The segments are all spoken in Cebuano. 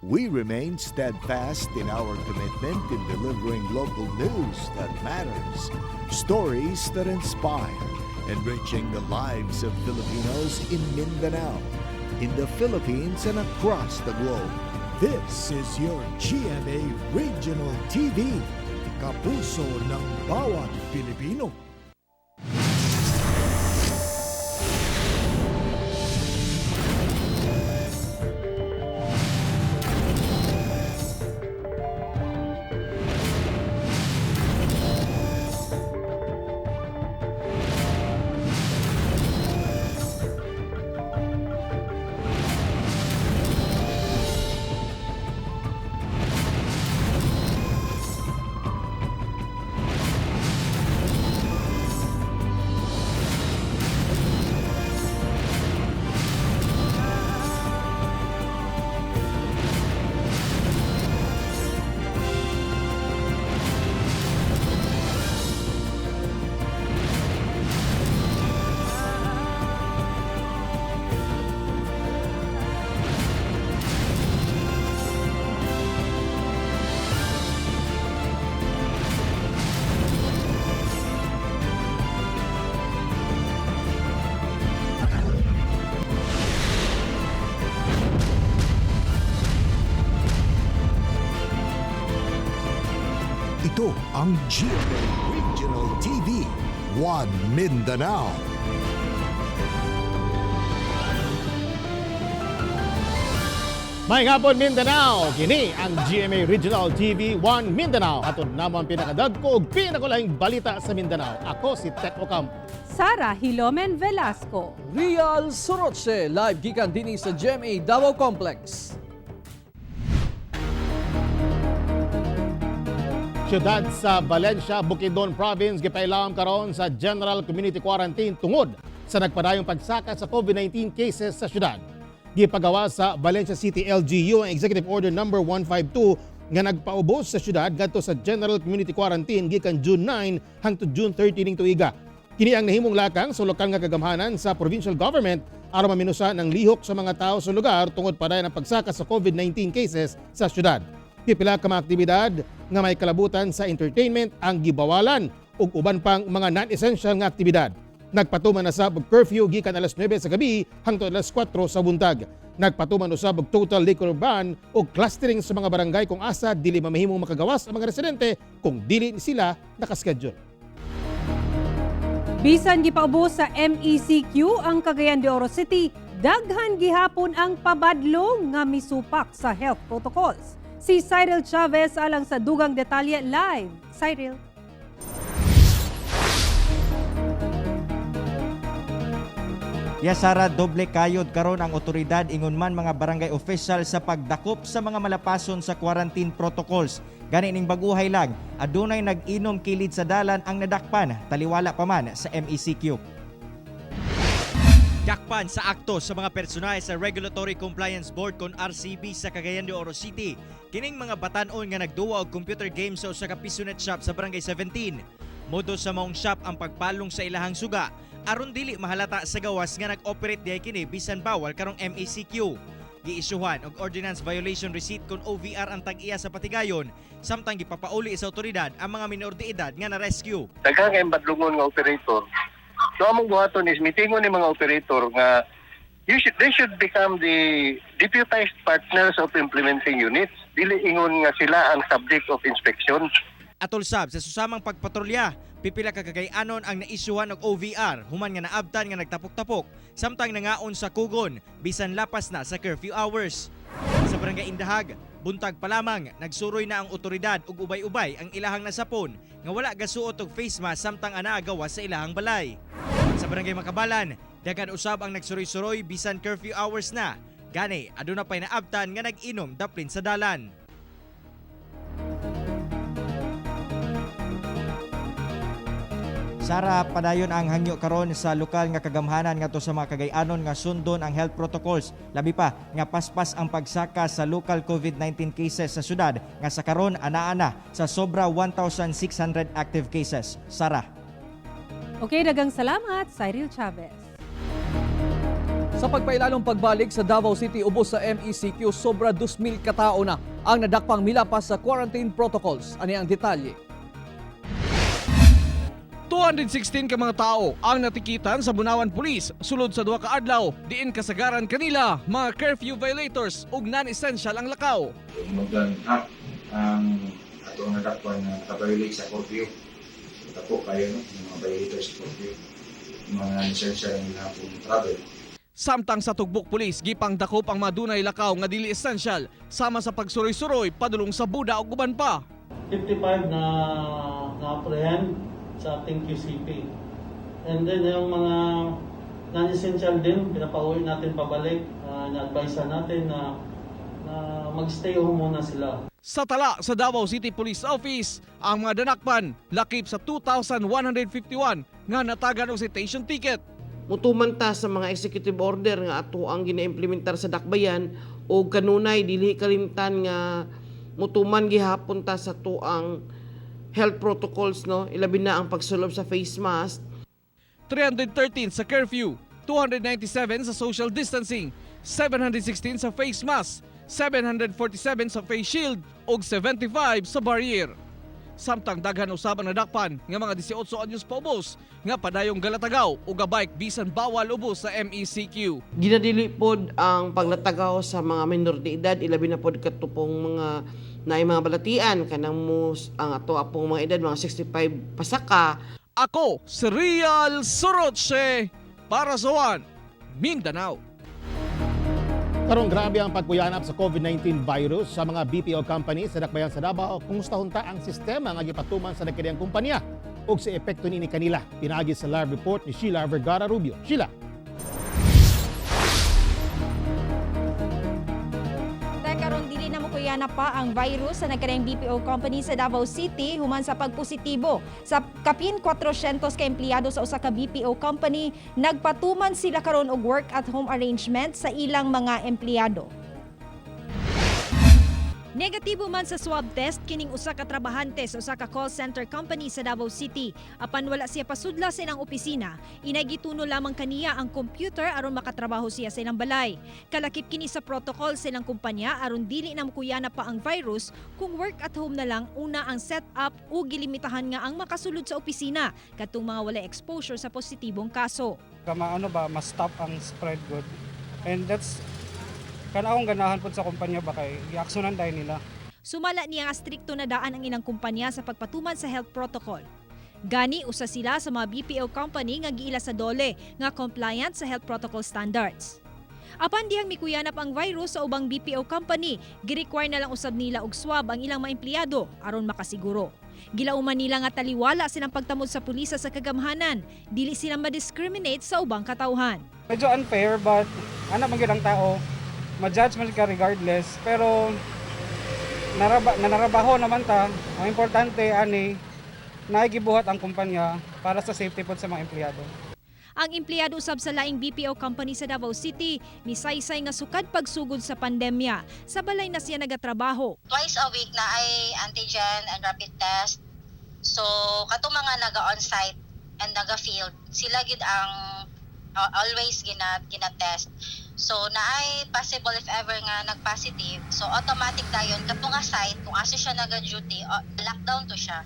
We remain steadfast in our commitment in delivering local news that matters, stories that inspire, enriching the lives of Filipinos in Mindanao, in the Philippines, and across the globe. This is your GMA Regional TV, kapuso ng bawat Pilipino. Ito ang GMA Regional TV, One Mindanao. Maayong hapon, Mindanao! Kini ang GMA Regional TV 1 Mindanao. Hatod namo ang pinakadagko ug pinakulahing balita sa Mindanao. Ako si Tet Ocampo. Sara Hilomen Velasco. Real Soroche, live gikan dinhi sa GMA Davao Complex. Siyudad sa Valencia, Bukidnon Province gipailawom karon sa General Community Quarantine tungod sa nagpadayong pagsaka sa COVID-19 cases sa syudad. Gipagawa sa Valencia City LGU ang Executive Order number 152 nga nagpaubos sa syudad ngadto sa General Community Quarantine gikan June 9 hangtod June 30 ning tuiga. Kini ang nahimong lakang sa lokal nga kagamhanan sa provincial government aron maminusan ang lihok sa mga tao sa lugar tungod padayon ang pagsaka sa COVID-19 cases sa syudad. Pipila ka mga aktibidad nga may kalabutan sa entertainment ang gibawalan ug uban pang mga non-essential nga aktibidad. Nagpatuman na sab og curfew gikan alas 9 sa gabi hangtod alas 4 sa buntag. Nagpatuman usab og total liquor ban ug clustering sa mga barangay kung asa dili mamahimong makagawas ang mga residente kung dili sila nakaschedule. Bisan gipaubos sa MECQ ang Cagayan de Oro City, daghan gihapon ang pabadlong nga misupak sa health protocols. Si Cyril Chavez alang sa dugang detalye live. Cyril. Yes, Sara, doble kayod karon ang otoridad ingon man mga barangay official sa pagdakop sa mga malapason sa quarantine protocols. Gani ning baguhay lang, adunay nag-inom kilid sa dalan ang nadakpan, taliwala pa man sa MECQ. Dakpan sa akto sa mga personal sa Regulatory Compliance Board kon RCB sa Cagayan de Oro City. Kining mga batan-on nga nagduwa og computer games sa usa ka pisonet shop sa Barangay 17. Modo sa maong shop ang pagpalong sa ilahang suga aron dili mahalata sa gawas nga nag-operate diay kini bisan bawal karong MECQ. Giisyuhan og Ordinance Violation Receipt kon OVR ang tag-iya sa patigayon samtang gipapauli sa otoridad ang mga minor de edad nga na-rescue. Daghan kay badlungon nga operator. So among buhaton is mitingon ni mga operator nga they should become the deputized partners of implementing units. Dili ingon nga sila ang subject of inspection. Atol sab sa susamang pagpatrolya, pipila ka Cagayanon ang naisyuhan og OVR human nga naabtan nga nagtapok-tapok samtang nangaon sa kugon bisan lapas na sa curfew hours. Sa Barangay Indahag, buntag pa lamang nagsuroy na ang otoridad ug ubay-ubay ang ilahang nasapon nga wala gasuot og face mask samtang anaa gawas sa ilahang balay. Sa Barangay Makabalan, daghan usab ang nagsuroy-suroy bisan curfew hours na. Gani, aduna pay naabtan nga nag-inom daplin sa dalan. Sara, padayon ang hangyo karon sa lokal nga kagamhanan ngadto sa mga Cagayanon nga sundon ang health protocols. Labi pa nga paspas ang pagsaka sa local COVID-19 cases sa syudad nga sa karon anaa-ana sa sobra 1,600 active cases. Sara. Okay, dagang salamat, Cyril Chavez. Sa pagpailalong pagbalik sa Davao City ubos sa MECQ, sobra 2,000 katao na ang nadakpang milapas sa quarantine protocols. Ani ang detalye. 216 ka mga tao ang natikitan sa Bunawan Police sulod sa duha ka adlaw, diin kasagaran kanila mga curfew violators ug non-essential ang lakaw. More than half ang ato ang nadakpan na naka-violate sa curfew. So, dako kayo, no, yung mga violators sa curfew. Yung mga non-essential ang ilang pong travel. Samtang sa Tugbok Police, gipang dakop ang madunay lakaw nga dili essential sama sa pagsuroy-suroy padulong sa Buda ug uban pa. 55 na na-apprehend sa ating QCP. And then yung mga non-essential din, pinapauwi natin pabalik, na-advise natin na mag-stay home muna sila. Sa tala sa Davao City Police Office, ang mga danakpan lakip sa 2,151 nga natagan og citation ticket. Mutuman ta sa mga executive order nga ato ang ginaimplementar sa dakbayan o kanunay dili kalimtan nga mutuman gihapon ta sa tuang health protocols, no, ilabi na ang pagsulob sa face mask. 313 sa curfew, 297 sa social distancing, 716 sa face mask, 747 sa face shield ug 75 sa barrier. Samtang daghan usab ang nadakpan nga mga 18 anyos paubos nga padayong galatagaw ug gabike bisan bawal ubos sa MECQ. Ginadili pod ang paglatagaw sa mga minor de edad, ilabi na pod katupong mga naay mga balatian kanang mus ang ato apong mga edad mga 65 pasaka. Ako si Real Soroche para sa One Mindanao. Karong grabe ang pagkuyanap sa COVID-19 virus sa mga BPO companies sa dakbayan sa Davao. Kumusta hunta ang sistema nga gipatuman sa nagkadiyang kumpanya ug sa epekto niini kanila? Pinaagi sa live report ni Sheila Vergara Rubio. Sheila. Karon dili na mokuyana pa ang virus sa nagkareng BPO company sa Davao City human sa pagpositibo sa kapin 400 ka empleyado sa usa ka BPO company. Nagpatuman sila karon og work at home arrangement sa ilang mga empleyado. Negatibo man sa swab test kining usa ka trabahante sa usa ka call center company sa Davao City. Apan wala siya pasudla sa ilang opisina. Inay gituno lamang kaniya ang computer aron makatrabaho siya sa ilang balay. Kalakip kini sa protocol sa ilang kumpanya aron dili na mokuyana pa ang virus kung work at home na lang una ang set up o gilimitahan nga ang makasulod sa opisina kadtong mga walay exposure sa positibong kaso. Kama ano ba, ma-stop ang spread good. And that's kana akong ganahan pod sa kumpanya ba kay giaksyonan dahil nila. Sumala niya nga strikto na daan ang ilang kumpanya sa pagpatuman sa health protocol. Gani usa sila sa mga BPO company nga giila sa DOLE nga compliant sa health protocol standards. Apan dihang mikuyanap ang virus sa ubang BPO company, gi-require na lang usab nila og swab ang ilang mga empleyado aron makasiguro. Gilauman nila nga taliwala silang pagtamod sa pulisa sa kagamhanan, dili sila ma-discriminate sa ubang katawhan. Medyo unfair, but ana man gyud ang tao, ma-judge man ka regardless, pero nanarabaho naman ta. Ang importante ani naigibuhat ang kumpanya para sa safety pod sa mga empleyado. Ang empleyado usab sa laing BPO company sa Davao City, misaysay nga sukad pagsugod sa pandemya. Sa balay na siya nagatrabaho. Twice a week na ay antigen and rapid test. So kato mga naga on-site and naga-field, sila gid ang always gina-test. So naay possible if ever nga nag-positive, so automatic dayon kato nga site kung asa siya naga-duty, lockdown to siya.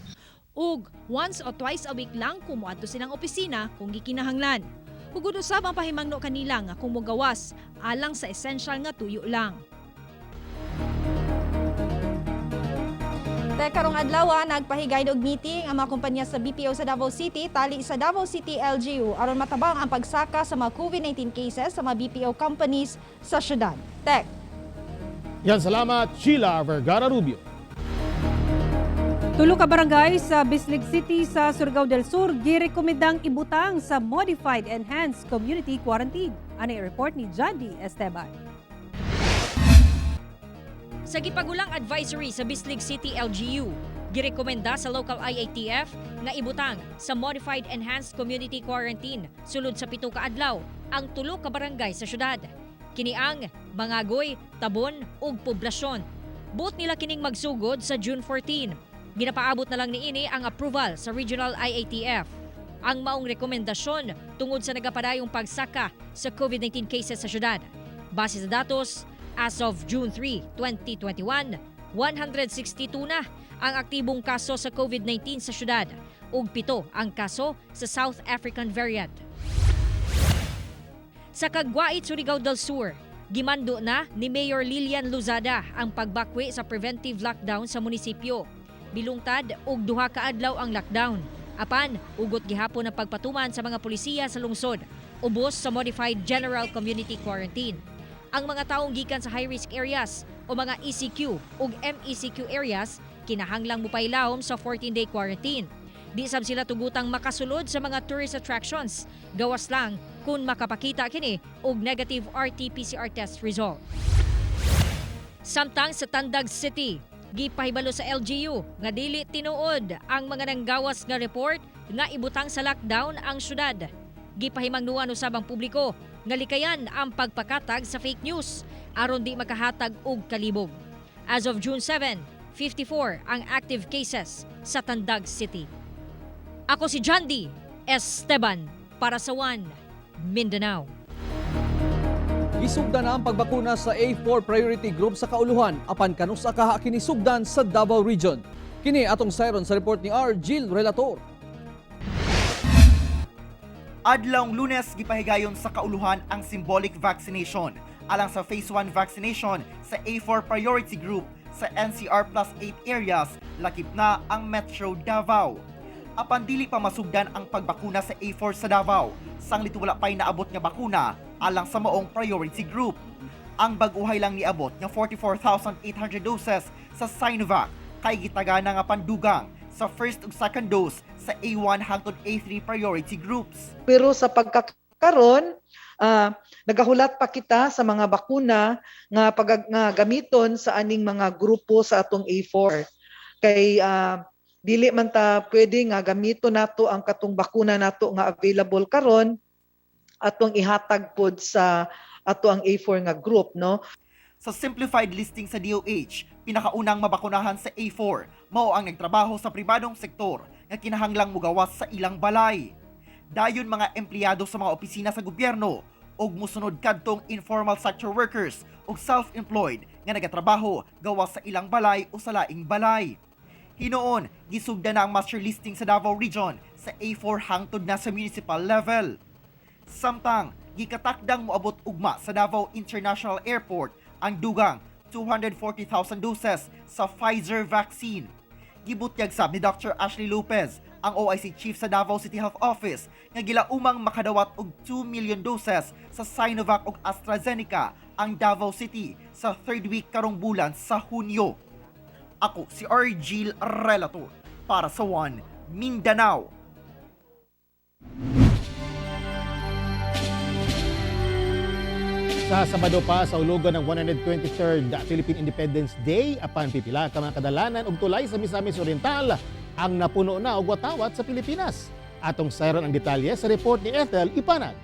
Ug once o twice a week lang kung moadto silang opisina kung gikinahanglan. Hugod usab ang pahimangno kanila nga kung mogawas alang sa essential nga tuyo lang. Teka, karong adlaw nagpahigayon og meeting ang mga kumpanya sa BPO sa Davao City tali sa Davao City LGU aron matabang ang pagsaka sa mga COVID-19 cases sa mga BPO companies sa syudad. Tek. Yan, salamat Sheila Vergara Rubio. Tulo ka barangay sa Bislig City sa Surigao del Sur girekomendang ibutang sa Modified Enhanced Community Quarantine. Ano yung report ni Jandy Esteban? Sa gipagulang advisory sa Bislig City LGU, girekomenda sa local IATF nga ibutang sa Modified Enhanced Community Quarantine sulod sa 7 ka adlaw ang tulo ka barangay sa syudad. Kini ang Mangagoy, Tabon ug Poblasyon. Buot nila kining magsugod sa June 14. Ginapaabot na lang niini ang approval sa Regional IATF. Ang maong rekomendasyon tungod sa nagapadayong pagsaka sa COVID-19 cases sa syudad. Base sa datos, as of June 3, 2021, 162 na ang aktibong kaso sa COVID-19 sa syudad ug 7 ang kaso sa South African variant. Sa Cagwait, Surigao del Sur, gimando na ni Mayor Lilian Lozada ang pagbakwi sa preventive lockdown sa munisipyo. Bilungtad og 2 ka adlaw ang lockdown. Apan, ugot gihapon ang pagpatuman sa mga pulisiya sa lungsod, ubos sa modified general community quarantine. Ang mga taong gikan sa high-risk areas o mga ECQ ug MECQ areas kinahanglang mupailawom sa 14-day quarantine. Di sab sila tugutang makasulod sa mga tourist attractions. Gawas lang kung makapakita kini og negative RT-PCR test result. Samtang sa Tandag City, gipahibalo sa LGU nga dili tinuod ang mga nanggawas nga report nga ibutang sa lockdown ang syudad. Gipahimangnuan usab ang publiko nga likayan ang pagpakatag sa fake news aron di makahatag og kalibog. As of June 7, 54 ang active cases sa Tandag City. Ako si Jandy Esteban para sa One Mindanao. Gisugdan na ang pagbakuna sa A4 Priority Group sa Kauluhan apan kanusa kaha kini sugdan sa Davao Region. Kini atong sayron sa report ni R. Gil Relator. Adlawng Lunes, gipahigayon sa Kauluhan ang symbolic vaccination alang sa Phase 1 vaccination sa A4 Priority Group sa NCR plus 8 areas, lakip na ang Metro Davao. Apan dili pa masugdan ang pagbakuna sa A4 sa Davao, sanglit wala pa'y naabot nga bakuna alang sa maong priority group. Ang bag-uhay lang niabot nga 44,800 doses sa Sinovac kay gitagana nga pandugang sa first ug second dose sa A1 hangtod A3 priority groups. Pero sa pagkakaron, nagahulat pa kita sa mga bakuna nga nga gamiton sa aning mga grupo sa atong A4. Kay dili man ta pwede nga gamiton nato ang katong bakuna nato nga available karon atong ihatag pod sa ato ang A4 nga group, no? Sa simplified listing sa DOH, pinakaunang mabakunahan sa A4 mao ang nagtrabaho sa pribadong sektor nga kinahanglang mugawas sa ilang balay. Dayon mga empleyado sa mga opisina sa gobyerno ug musunod kadtong informal sector workers ug self-employed nga nagatrabaho gawas sa ilang balay o sa laing balay. Hinuon, gisugda na ang master listing sa Davao Region sa A4 hangtod na sa municipal level. Samtang, gikatakdang moabot ugma sa Davao International Airport ang dugang 240,000 doses sa Pfizer vaccine. Gibutyag sab ni Dr. Ashley Lopez, ang OIC Chief sa Davao City Health Office, nga gilaumang makadawat og 2 million doses sa Sinovac ug AstraZeneca ang Davao City sa third week karong bulan sa Hunyo. Ako si R. Gil Relator para sa One Mindanao. Sa Sabado pa sa ulugan ng 123rd Philippine Independence Day, apan pipila ka mga kadalanan ug tulay sa Misamis Oriental ang napuno na og watawat sa Pilipinas. Atong sayron ang detalye sa report ni Ethel Ipanag.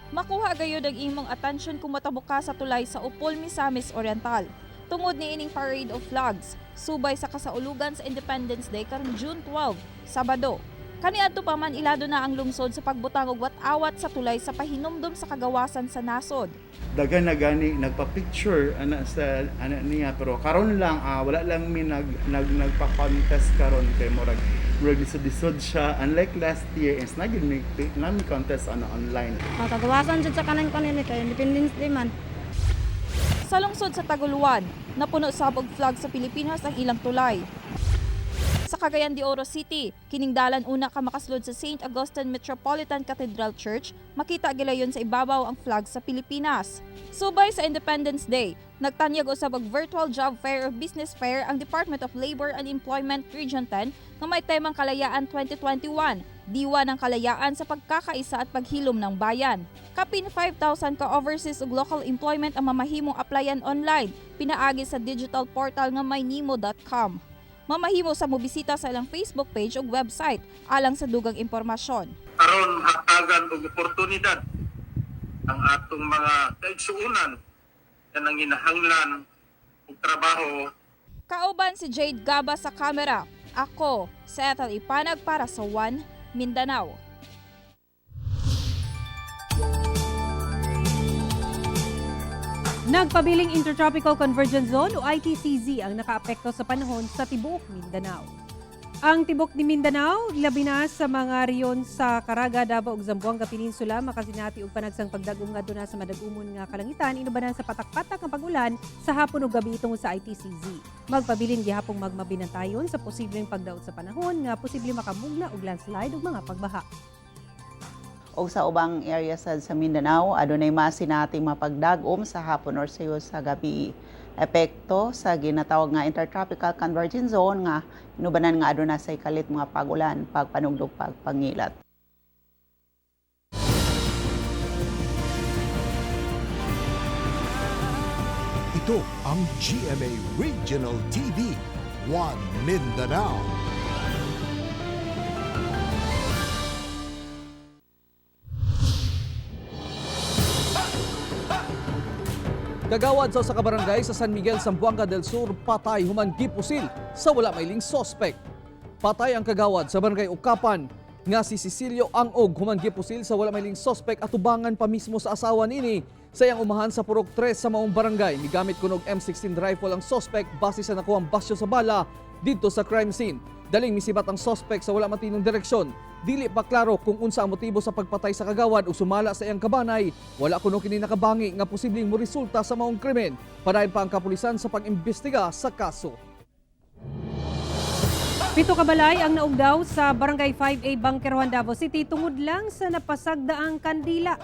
Makuha gayud ang imong atensyon kung motabok ka sa tulay sa Upol, Misamis Oriental. Tungod ni ining Parade of Flags, subay sa kasaulugan sa Independence Day karong June 12, Sabado. Kaniadto pa man ilado na ang lungsod sa pagbutang og wat-awat sa tulay sa pahinumdom sa kagawasan sa nasod. Daghan na gani nagpa-picture ana sa ana niya, pero karon lang wala lang mi nagpa-contest karon kay murag lisod-lisod siya, unlike last year is na gyud nami contest ana online. Makagawasan jud sa kanan kanini kay Independence Day man. Sa lungsod sa Taguluan, napuno sab og flag sa Pilipinas ang ilang tulay. Sa Cagayan de Oro City, kining dalan una ka makasulod sa St. Augustine Metropolitan Cathedral Church, makita gilayon sa ibabaw ang flag sa Pilipinas. Subay sa Independence Day, nagtanyag usab og virtual job fair o business fair ang Department of Labor and Employment Region 10 nga may temang Kalayaan 2021, diwa ng kalayaan sa pagkakaisa at paghilom ng bayan. Kapin 5,000 ka overseas ug local employment ang mamahimong applyan online, pinaagi sa digital portal nga mynimo.com. Mamahimo sa mobisita sa ilang Facebook page ug website alang sa dugang impormasyon. Aron hatagan og oportunidad ang atong mga kaigsuonan nga nanginahanglan og trabaho. Kauban si Jade Gaba sa kamera. Ako, sa Ethel Ipanag para sa One Mindanao. Nagpabiling Intertropical Convergence Zone o ITCZ ang nakaapekto sa panahon sa tibuok Mindanao. Ang tibok ni Mindanao, labi na sa mga riyon sa Caraga, Davao ug Zamboanga Peninsula, makasinati og panagsang pagdagom ngadto na sa madag-umon nga kalangitan inubanan sa patak-patak ang pag-ulan sa hapon ug gabi tungod sa ITCZ. Magpabilin gihapong magmabinantayon sa posibleng pagdaot sa panahon nga posible makamugna og landslide ug mga pagbaha. O sa ubang area sa Mindanao, adunay masinati mapagdag-om sa hapon or sayo sa gabi. Epekto sa ginatawag nga Intertropical Convergence Zone nga inubanan nga aduna say kalit mga pagulan, pagpanugdog, pagpangilat. Ito ang GMA Regional TV, One Mindanao. Kagawad sa usa ka barangay sa San Miguel, Zamboanga del Sur, patay human gipusil sa wala mailing sospek. Patay ang kagawad sa barangay Ukapan nga si Cecilio Angog human gipusil sa wala mailing sospek atubangan pa mismo sa asawa nini sa iyang umahan sa Purok 3 sa maong barangay. Migamit kunog M16 rifle ang sospek base sa nakuhang basyo sa bala didto sa crime scene. Daling misibat ang sospek sa wala matinong direksyon. Dili pa klaro kung unsa ang motibo sa pagpatay sa kagawad o sumala sa iyang kabanay. Wala kuno kini nakabangi nga posibleng moresulta sa maong krimen. Padayon pa ang kapulisan sa pag-imbestiga sa kaso. 7 ka balay ang naugdaw sa Barangay 5A, Bangkerohan, Davao City tungod lang sa napasagdaang kandila.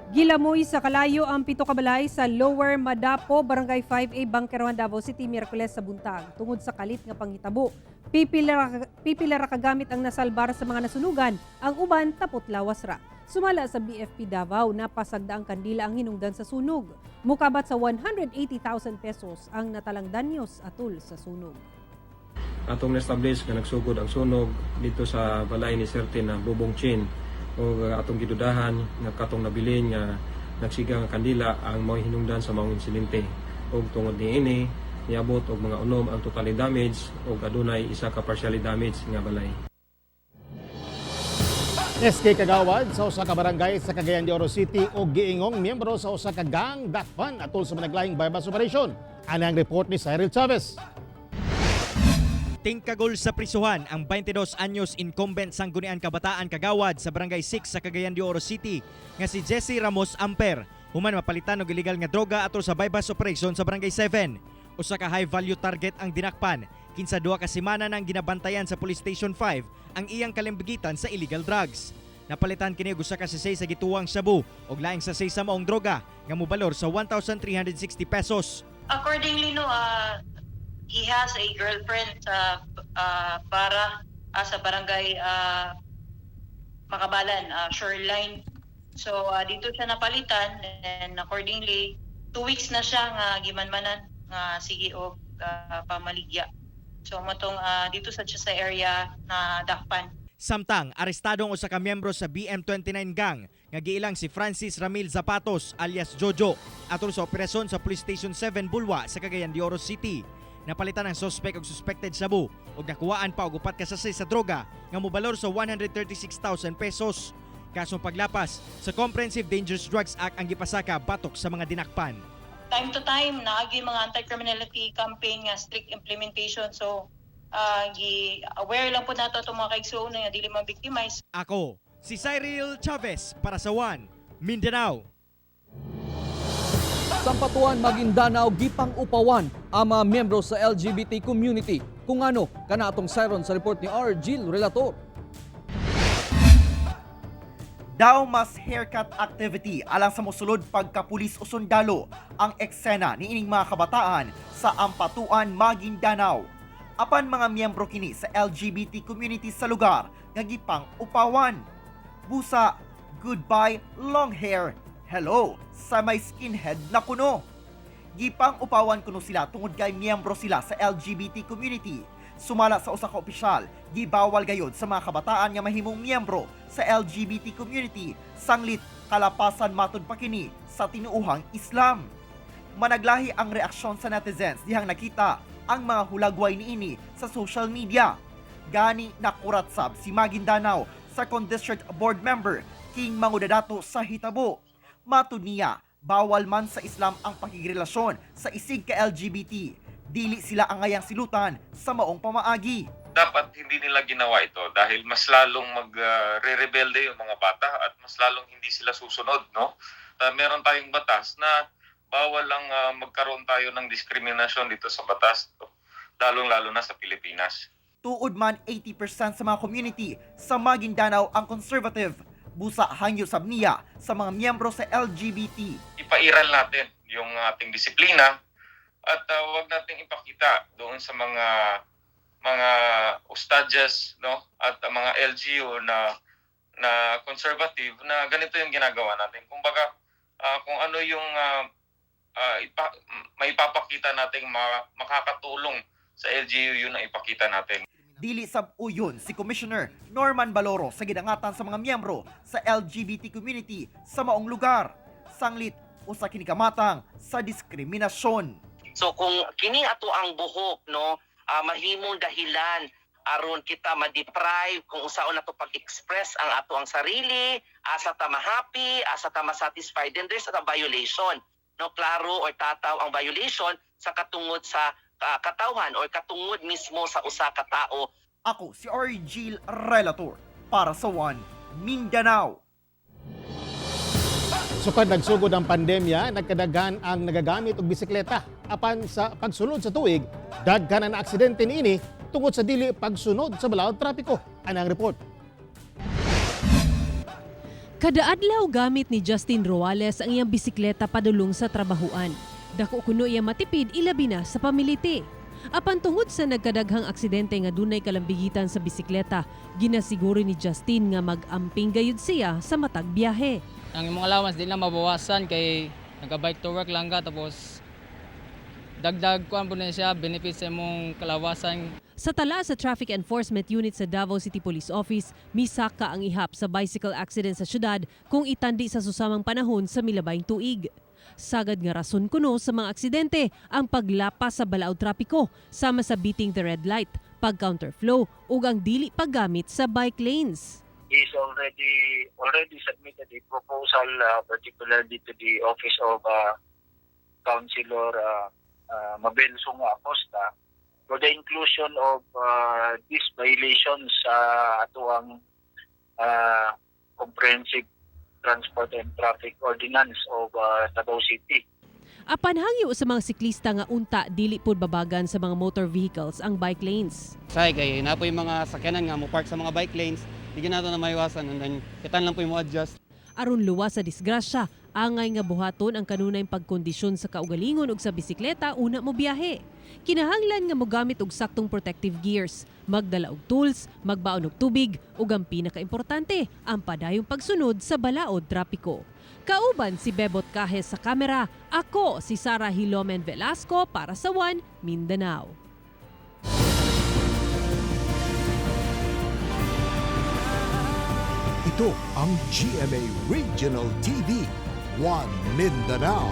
Gilamoy sa kalayo ang 7 ka balay sa Lower Madapo, Barangay 5A, Bangkerohan, Davao City, Miyerkules sa buntag tungod sa kalit nga panghitabo. Pipila ra kagamit ang nasalbar sa mga nasunugan, ang uban tapot lawas ra. Sumala sa BFP Davao, napasagdaang kandila ang hinungdan sa sunog. Mukabat sa 180,000 pesos ang natalang danyos atul sa sunog. Atong na-establish nga nagsugod ang sunog dito sa balay ni Serte na Bubong Chin o atong gidudahan nga katong nabilin nga nagsiga nga kandila ang mao'y hinungdan sa maong insidente. Og tungod niini niabot og mga 6 ang totally damage og adunay isa ka partially damage nga balay. SK Kagawad sa usa ka barangay sa Cagayan de Oro City og giingong miyembro sa usa ka gang dakpan atol sa managlahing bypass operation. Ani ang report ni Cyril Chavez. Tingkagol sa prisuhan ang 22 anyos incumbent Sangguniang Kabataan Kagawad sa Barangay 6 sa Cagayan de Oro City nga si Jesse Ramos Amper human mapalitan og illegal nga droga atol sa bypass operation sa Barangay 7. Usa ka high value target ang dinakpan kinsa 2 ka semana nang ginabantayan sa Police Station 5 ang iyang kalimbigitan sa illegal drugs. Napalitan kini og usa ka sasay sa gituwang shabu og laing sasay sa maong droga nga mobalor sa 1,360 pesos. Accordingly, no, he has a girlfriend sa para sa barangay Makabalan, Shoreline. So dito siya napalitan and accordingly 2 weeks na siya nga gimanmanan nga sige og pamaligya. So matong dito sa siya sa area na dakpan. Samtang arestado ang usa ka miyembro sa BM29 gang nga giilang si Francis Ramil Zapatos alias Jojo atol sa operasyon sa Police Station 7 Bulwa sa Cagayan de Oro City. Napalitan ang suspect og suspected shabu ug nakuhaan pa og 4 ka sachet sa droga nga mobalor sa 136,000 pesos. Kasong paglapas sa Comprehensive Dangerous Drugs Act ang gipasaka batok sa mga dinakpan. Time to time naagi mga anti-criminality campaign nga strict implementation, so gi-aware lang po nato itong mga kaigsuonan nga dili ma-victimize. Ako, si Cyril Chavez para sa One Mindanao. Sampatuan, Maguindanao, gipang upawan ang mga miyembro sa LGBT community. Kung ano, kana atong siron sa report ni R. Gil Relator. Daw mas haircut activity alang sa mosulod pagkapulis o sundalo ang eksena niining mga kabataan sa Ampatuan, Maguindanao. Apan mga miyembro kini sa LGBT community sa lugar nga gipang upawan. Busa, goodbye long hair, hello sa may skinhead na kuno. Gipang upawan kuno sila tungod kay miyembro sila sa LGBT community. Sumala sa usa ka opisyal, gibawal gayod sa mga kabataan nga mahimong miyembro sa LGBT community sanglit kalapasan matud pa kini sa tinuohang Islam. Managlahi ang reaksyon sa netizens dihang nakita ang mga hulagway niini sa social media. Gani nakurat sab si Maguindanao 2nd District Board Member King Mangudadato sa hitabo. Matud niya, bawal man sa Islam ang pakigrelasyon sa isig ka LGBT. Dili sila angayang silutan sa maong pamaagi. Dapat hindi nila ginawa ito dahil mas lalong magre-rebelde yung mga bata at mas lalong hindi sila susunod, no? Meron tayong batas na bawal lang magkaroon tayo ng diskriminasyon dito sa batas, lalong-lalo na sa Pilipinas. Tuod man 80% sa mga community sa Maguindanao ang conservative. Busa hangyo sab niya sa mga miyembro sa LGBT. Ipairal natin yung ating disiplina at huwag nating ipakita doon sa mga ustadyas, no, at mga LGU na conservative na ganito yung ginagawa natin. Kumbaga, kung ano yung maipapakita nating makakatulong sa LGU, yun ang ipakita natin. Dili sab uyon si Commissioner Norman Baloro sa gidangatan sa mga miyembro sa LGBT community sa maong lugar. Sanglit usa kini kamatang sa diskriminasyon. So kung kini ato ang buhok, no, mahimong dahilan aron kita ma-deprive kung unsaon nato pag-express ang ato ang sarili, asa ta ma-happy, asa ta ma-satisfied, then there's a violation. No, klaro or tataw ang violation sa katungod sa katawhan or katungod mismo sa usa ka tao. Ako si Argil Relator para sa One Mindanao. Sukad nagsugod ang pandemya, nagkadaghan ang nagagamit og bisikleta. Apan sa pagsulod sa tuig, daghan ang aksidente niini tungod sa dili pagsunod sa balaod trapiko. Anang report. Kada adlaw gamit ni Justin Roales ang iyang bisikleta padulong sa trabahuan. Dako kuno iya matipid, ilabi na sa pamiliti. Apan tungod sa nagkadaghang aksidente nga dunay kalambigitan sa bisikleta, ginasiguro ni Justin nga mag-amping gayud siya sa matag biyahe. Ang imong allowance di na mabawasan kay nagka-bike to work lang ka, tapos dagdag kuan po na siya benefit sa imong kalawasan. Sa tala sa Traffic Enforcement Unit sa Davao City Police Office, misaka ang ihap sa bicycle accident sa syudad kung itandi sa susamang panahon sa milabayng tuig. Sagad nga rason kuno sa mga aksidente ang paglapas sa balaod trapiko sama sa beating the red light, pag-counterflow ug ang dili paggamit sa bike lanes. He's already submitted a proposal, particularly to the office of Councilor Mabel Sunga Acosta, for the inclusion of these violations sa atuang Comprehensive Transport and Traffic Ordinance of Davao City. Apan hangyo sa mga siklista nga unta dili pud babagan sa mga motor vehicles ang bike lanes. Say kay na po yung mga sakyanan nga mo park sa mga bike lanes, di nato na maiwasan, and then kitan lang po yung mo adjust. Aron luwas sa disgrasya, angay nga buhaton ang kanunay pagkondisyon sa kaugalingon ug sa bisikleta una mo biyahe. Kinahanglan nga mogamit og saktong protective gears, magdala og tools, magbaon og tubig ug ang pinakaimportante, ang padayong pagsunod sa balaod trapiko. Kauban si Bebot Cajes sa kamera, ako si Sara Hilomen Velasco para sa One Mindanao. Ito ang GMA Regional TV, One Mindanao.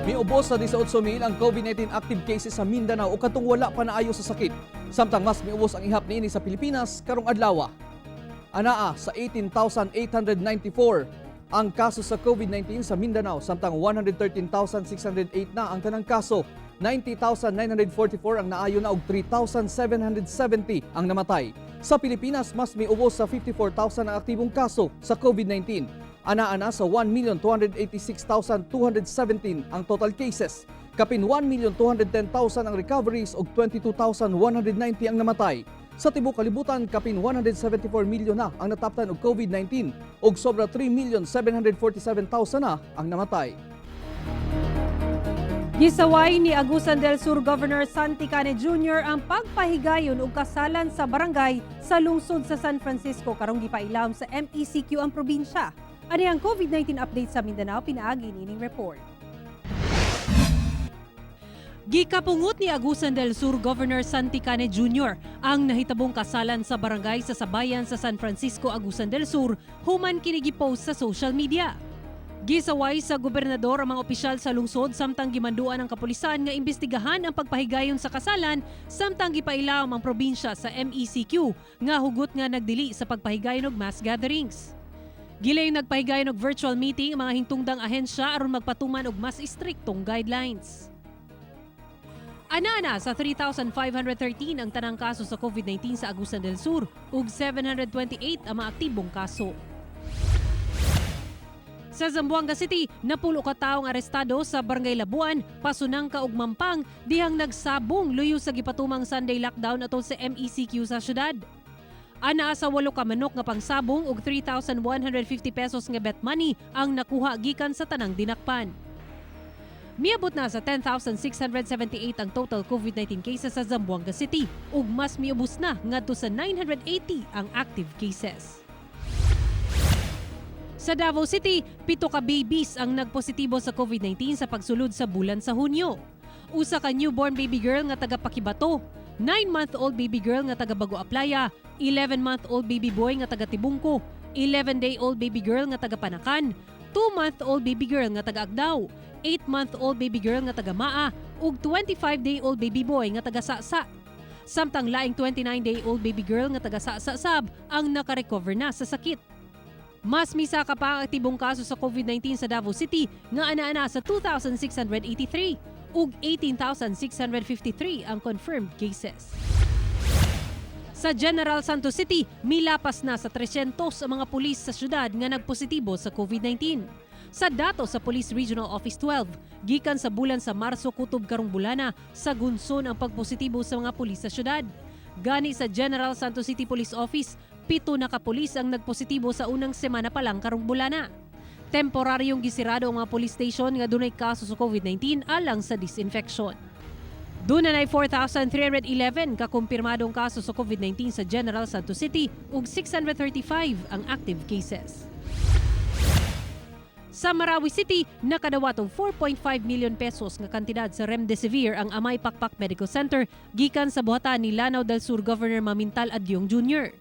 Miubos sa 18,000 ang COVID-19 active cases sa Mindanao o katong wala pa naayo sa sakit. Samtang mas miubos ang ihap niini sa Pilipinas karong adlaw. Anaa sa 18,894 ang kaso sa COVID-19 sa Mindanao, samtang 113,608 na ang tanang kaso. 90,944 ang naayo na og 3,770 ang namatay. Sa Pilipinas, mas miubos sa 54,000 ang aktibong kaso sa COVID-19. Ana-ana sa 1,286,217 ang total cases. Kapin 1,210,000 ang recoveries ug 22,190 ang namatay. Sa tibuok kalibutan, kapin 174 milyon na ang nataptan og COVID-19 ug sobra 3,747,000 na ang namatay. Gisaway ni Agusan del Sur Governor Santi Cane Jr. ang pagpahigayon og kasalan sa barangay sa lungsod sa San Francisco karong gipailawom sa MECQ ang probinsya. Ani ang COVID-19 update sa Mindanao pinaagi nining report. Gikapungot ni Agusan del Sur Governor Santi Cane Jr. ang nahitabong kasalan sa barangay sa Sabayan sa San Francisco, Agusan del Sur, human kini gipost sa social media. Gisaway sa gobernador ang mga opisyal sa lungsod samtang gimanduan ang kapulisan nga imbestigahan ang pagpahigayon sa kasalan samtang gipailawom ang probinsya sa MECQ nga hugot nga nagdili sa pagpahigayon og mass gatherings. Gilayong nagpahigayon og virtual meeting ang mga hintungdang ahensya aron magpatuman og mas istriktong guidelines. Anana sa 3,513 ang tanang kaso sa COVID-19 sa Agusan del Sur ug 728 ang mga aktibong kaso. Sa Zamboanga City, 10 ka taong arestado sa Barangay Labuan, Pasonanca ug Mampang dihang nagsabong luyo sa gipatumang Sunday lockdown atol sa MECQ sa syudad. Anaa sa 8 ka manok nga pangsabong ug 3,150 pesos nga bet money ang nakuha gikan sa tanang dinakpan. Miabot na sa 10,678 ang total COVID-19 cases sa Zamboanga City ug mas miubos na ngadto sa 980 ang active cases. Sa Davao City, 7 ka babies ang nagpositibo sa COVID-19 sa pagsulod sa bulan sa Hunyo. 1 ka newborn baby girl nga taga Paquibato, 9-month-old baby girl nga taga Bago Aplaya, 11-month-old baby boy nga taga Tibungco, 11-day-old baby girl nga taga Panacan, 2-month-old baby girl nga taga Agdao, 8-month-old baby girl nga taga Maa ug 25-day-old baby boy nga taga Sasa. Samtang laing 29-day-old baby girl nga taga Sasa sab ang nakarecover na sa sakit. Mas misaka pa ang aktibong kaso sa COVID-19 sa Davao City nga ana-ana sa 2,683 ug 18,653 ang confirmed cases. Sa General Santos City, milapas na sa 300 ang mga pulis sa syudad nga nagpositibo sa COVID-19. Sa dato sa Police Regional Office 12, gikan sa bulan sa Marso kutob karong bulana, sa gunson ang pagpositibo sa mga pulis sa syudad. Gani sa General Santos City Police Office, 7 na kapulis ang nagpositibo sa unang semana pa lang karong bulana. Temporaryong gisirado ang mga police station nga dunay kaso sa COVID-19 alang sa disinfection. Duna nay 4,311 kakumpirmadong kaso sa COVID-19 sa General Santos City ug 635 ang active cases. Sa Marawi City, nakadawat og 4.5 million pesos nga kantidad sa Remdesivir ang Amay Pakpak Medical Center gikan sa buhatan ni Lanao del Sur Governor Mamintal Adiong Jr.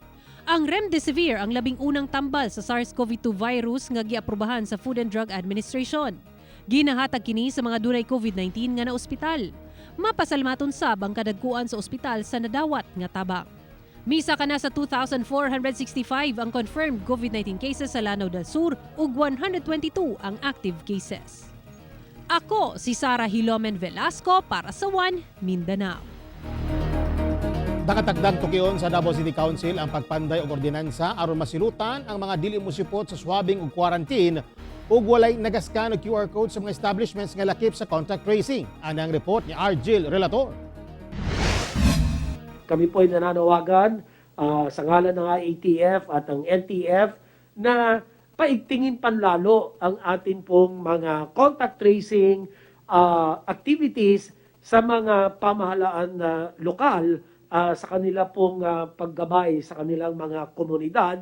Ang Remdesivir ang 11 tambal sa SARS-CoV-2 virus nga giaprobahan sa Food and Drug Administration. Ginahatag kini sa mga dunay COVID-19 nga naospital. Mapasalamaton sab ang kadagkuan sa ospital sa nadawat nga tabang. Misaka na sa 2,465 ang confirmed COVID-19 cases sa Lanao del Sur ug 122 ang active cases. Ako si Sara Hilomen Velasco para sa One Mindanao. Nakatakdang tukion sa Davao City Council ang pagpanday og ordinansa aron masilutan ang mga dili mosipot sa swabbing ug quarantine ug walay nagaskan og QR code sa mga establishments nga lakip sa contact tracing. Anang report ni Argil Relator. Kami po ay nananawagan sa ngalan ng IATF at ang NTF na paigtingin panlalo ang atin pong mga contact tracing activities sa mga pamahalaan na lokal sa kanila pong paggabay sa kanilang mga komunidad.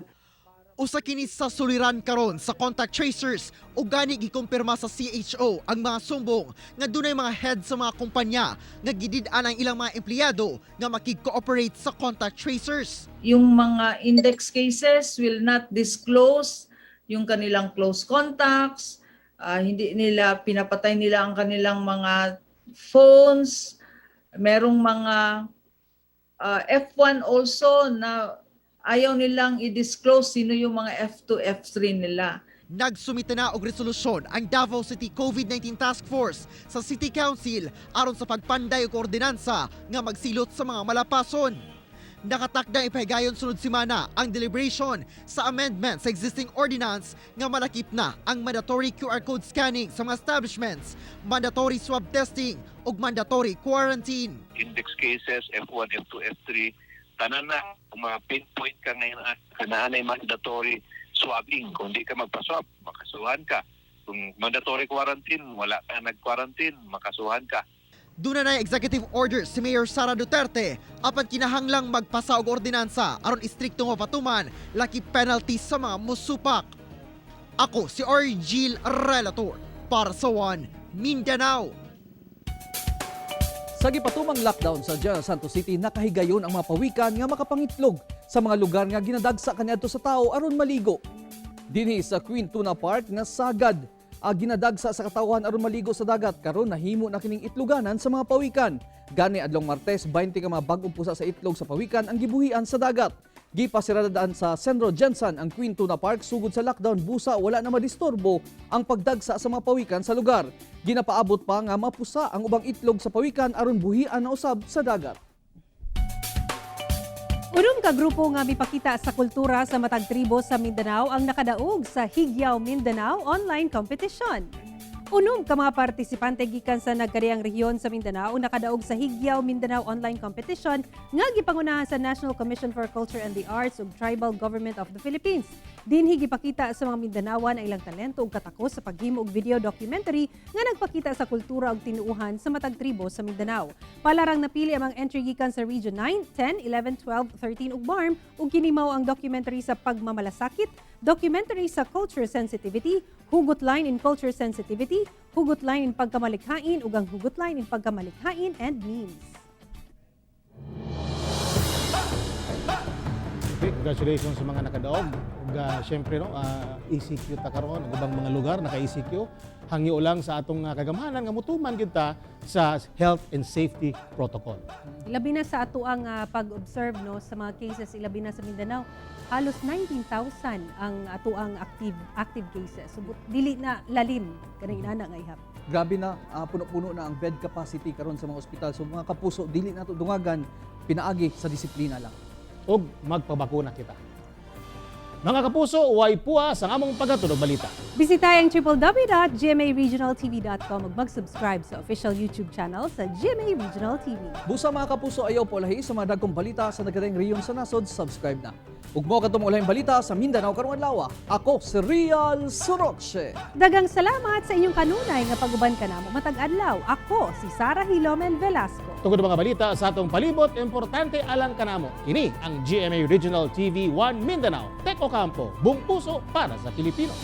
Usa kini sa suliran karon sa contact tracers ug gani gikumpirma sa CHO ang mga sumbong nga dunay mga head sa mga kumpanya nga gidid-an ang ilang mga empleyado nga makig-cooperate sa contact tracers. Yung mga index cases will not disclose yung kanilang close contacts, hindi nila pinapatay nila ang kanilang mga phones, merong mga F1 also na ayaw nilang i-disclose sino yung mga F2, F3 nila. Nagsumite na og resolusyon ang Davao City COVID-19 Task Force sa City Council aron sa pagpanday og ordinansa nga magsilot sa mga malapason. Nakatakdang ipahigayon sunod semana ang deliberation sa amendment sa existing ordinance nga malakip na ang mandatory QR code scanning sa mga establishments, mandatory swab testing ug mandatory quarantine. Index cases, F1, F2, F3, tanan na, kung ma-pinpoint ka ngayon, kanaan ay mandatory swabbing. Kung di ka magpa-swab, makasuhan ka. Kung mandatory quarantine, wala ka nag-quarantine, makasuhan ka. Duna na executive order si Mayor Sara Duterte apan kinahanglang magpasa og ordinansa aron istrikto mapatuman laki penalty sa mga musupak. Ako si Argil Relator para sa One Mindanao. Sa gipatumang lockdown sa General Santos City, nakahigayon ang mga pawikan nga makapangitlog sa mga lugar nga ginadagsa kaniadto sa tao aron maligo. Dinhi sa Queen Tuna Park nga sagad ginadagsa sa katawhan aron maligo sa dagat, karon nahimo na kining itluganan sa mga pawikan. Gani adlong Martes, 20 ka mga bag-ong pusa sa itlog sa pawikan ang gibuhian sa dagat. Gipasiradaan sa Sendro GenSan ang Queen Tuna Park sugod sa lockdown busa wala na madisturbo ang pagdagsa sa mga pawikan sa lugar. Ginapaabot pa nga mapusa ang ubang itlog sa pawikan aron buhian na usab sa dagat. 6 ka grupo nga mipakita sa kultura sa matag tribo sa Mindanao ang nakadaog sa Higyaw Mindanao online competition. 6 ka mga partisipante gikan sa nagkariang rehiyon sa Mindanao ang nakadaog sa Higyaw Mindanao online competition nga gipangunahan sa National Commission for Culture and the Arts ug Tribal Government of the Philippines. Dinhi gipakita sa mga Mindanaoan ang ilang talento ug katakos sa paghimo og video documentary nga nagpakita sa kultura ug tinuohan sa matag tribo sa Mindanao. Palarang napili ang mga entry gikan sa Region 9, 10, 11, 12, 13 ug BARMM ug kini mao ang documentary sa pagmamalasakit, documentary sa culture sensitivity, hugot line in culture sensitivity, hugot line in pagkamalikhain ug ang hugot line in pagkamalikhain and memes. Okay, congratulations sa mga nakadaog. Ug syempre, no, ECQ ta karon ug ubang mga lugar naka-ECQ. Hangyo lang sa atong kagamhanan nga mutuman kita sa health and safety protocol. Ilabi na sa ato ang pag-observe, no, sa mga cases, ilabi na sa Mindanao, halos 19,000 ang ato ang active active cases. So dili na lalim kanang inana nga ihap. Grabe na, puno-puno na ang bed capacity karon sa mga ospital. So mga kapuso, dili nato dungagan, pinaagi sa disiplina lang. Ug magpabakuna kita. Mga kapuso, way puwas ang among paghatod og balita. Bisitahin ang www.gmaregionaltv.com ug mag-subscribe sa official YouTube channel sa GMA Regional TV. Busa mga kapuso, ayaw paulahi sa mga dagkong balita sa nagkadaiyang rehiyon sa nasod, subscribe na. Ug mo katong ulahing balita sa Mindanao karong adlaw. Ako si Real Suroche. Daghang salamat sa inyong kanunay nga pag-uban kanamo matag adlaw. Ako si Sara Hilomen Velasco. Tungod mga balita sa atong palibot, importante alang kanamo. Kini ang GMA Regional TV 1 Mindanao. Tek Ocampo, buong puso para sa Pilipino.